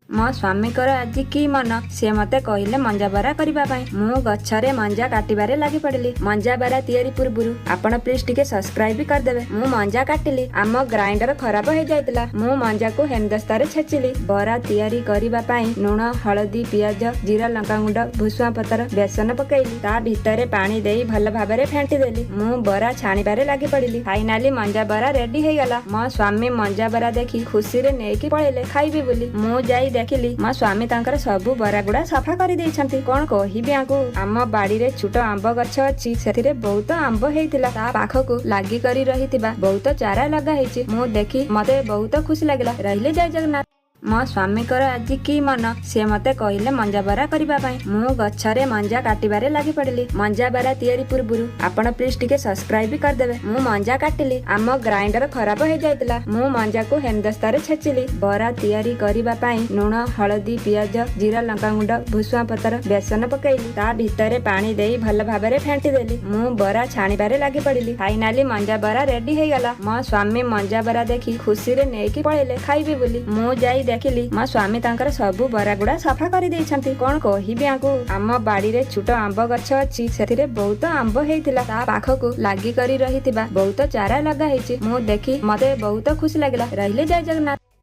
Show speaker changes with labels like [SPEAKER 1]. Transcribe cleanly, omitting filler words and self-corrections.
[SPEAKER 1] ମୋ ସ୍ୱାମୀଙ୍କର ଆଜି କି ମନ, ସେ ମୋତେ କହିଲେ ମଞ୍ଜା ବରା କରିବା ପାଇଁ। ମୁଁ ଗଛରେ ମଞ୍ଜା କାଟିବାରେ ଲାଗି ପଡ଼ିଲି। ମଞ୍ଜା ବରା ତିଆରି ପୂର୍ବରୁ ଆପଣ ପ୍ଲିଜ୍ ଟିକେ ସବସ୍କ୍ରାଇବ୍ କରିଦେବେ। ମୁଁ ମଞ୍ଜା କାଟିଲି। ଆମ ଗ୍ରାଇଣ୍ଡର ଖରାପ ହେଇଯାଇଥିଲା। ମୁଁ ମଞ୍ଜାକୁ ହେମଦସ୍ତାରେ ଛେଚିଲି। ବରା ତିଆରି କରିବା ପାଇଁ ଲୁଣ, ହଳଦୀ, ପିଆଜ, ଜିରା, ଲଙ୍କାଗୁଣ୍ଡ, ଭୁସୁଆ ପତ୍ର, ବେସନ ପକେଇଲି। ତା ଭିତରେ ପାଣି ଦେଇ ଭଲ ଭାବରେ ଫେଣ୍ଟି ଦେଲି। ମୁଁ ବରା ଛାଣିବାରେ ଲାଗି ପଡ଼ିଲି। ଫାଇନାଲି ମଞ୍ଜା ବରା ରେଡି ହେଇଗଲା। ମୋ ସ୍ୱାମୀ ମଞ୍ଜା ବରା ଦେଖି ଖୁସିରେ ନେଇକି ପଳେଇଲେ ଖାଇବି ବୋଲି। ମୁଁ ଯାଇ ଦେଖିଲି, ମୋ ସ୍ୱାମୀ ତାଙ୍କର ସବୁ ବରା ଗୁଡା ସଫା କରିଦେଇଛନ୍ତି। କଣ କହିବି ଆଙ୍କୁ? ଆମ ବାଡିରେ ଛୋଟ ଆମ୍ବ ଗଛ ଅଛି, ସେଥିରେ ବହୁତ ଆମ୍ବ ହେଇଥିଲା। ତା ପାଖକୁ ଲାଗି କରି ରହିଥିବା ବହୁତ ଚାରା ଲଗା ହେଇଛି। ମୁଁ ଦେଖି ମତେ ବହୁତ ଖୁସି ଲାଗିଲା। ରହିଲି, ଜୟ ଜଗନ୍ନାଥ। ମୋ ସ୍ୱାମୀଙ୍କର ଆଜି କି ମନ, ସେ ମତେ କହିଲେ ମଞ୍ଜା ବରା କରିବା ପାଇଁ। ମୁଁ ଗଛରେ ମଞ୍ଜା କାଟିବାରେ ଲାଗି ପଡ଼ିଲି। ମଞ୍ଜା ବରା ତିଆରି ପୂର୍ବରୁ ଆପଣ ପ୍ଲିଜ୍ ଟିକେ ସବସ୍କ୍ରାଇବ୍ କରିଦେବେ। ମୁଁ ମଞ୍ଜା କାଟିଲି। ଆମ ଗ୍ରାଇଣ୍ଡର ଖରାପ ହେଇଯାଇଥିଲା। ମୁଁ ମଞ୍ଜାକୁ ହେମଦସ୍ତାରେ ଛେଚିଲି। ବରା ତିଆରି କରିବା ପାଇଁ ଲୁଣ, ହଳଦୀ, ପିଆଜ, ଜିରା, ଲଙ୍କାଗୁଣ୍ଡ, ଭୁସୁଆ ପତ୍ର, ବେସନ ପକେଇଲି। ତା ଭିତରେ ପାଣି ଦେଇ ଭଲ ଭାବରେ ଫେଣ୍ଟି ଦେଲି। ମୁଁ ବରା ଛାଣିବାରେ ଲାଗି ପଡ଼ିଲି। ଫାଇନାଲି ମଞ୍ଜା ବରା ରେଡି ହେଇଗଲା। ମୋ ସ୍ୱାମୀ ମଞ୍ଜା ବରା ଦେଖି ଖୁସିରେ ନେଇକି ପଳେଇଲେ ଖାଇବି ବୋଲି। ମୁଁ ଯାଇ ଦେଖିଲି, ମୋ ସ୍ୱାମୀ ତାଙ୍କର ସବୁ ବରା ଗୁଡା ସଫା କରିଦେଇଛନ୍ତି। କଣ କହିବି ଆଙ୍କୁ? ଆମ ବାଡିରେ ଛୋଟ ଆମ୍ବ ଗଛ ଅଛି, ସେଥିରେ ବହୁତ ଆମ୍ବ ହେଇଥିଲା। ତା ପାଖକୁ ଲାଗି କରି ରହିଥିବା ବହୁତ ଚାରା ଲଗା ହେଇଛି। ମୁଁ ଦେଖି ମତେ ବହୁତ ଖୁସି ଲାଗିଲା। ରହିଲି, ଜୟ ଜଗନ୍ନାଥ।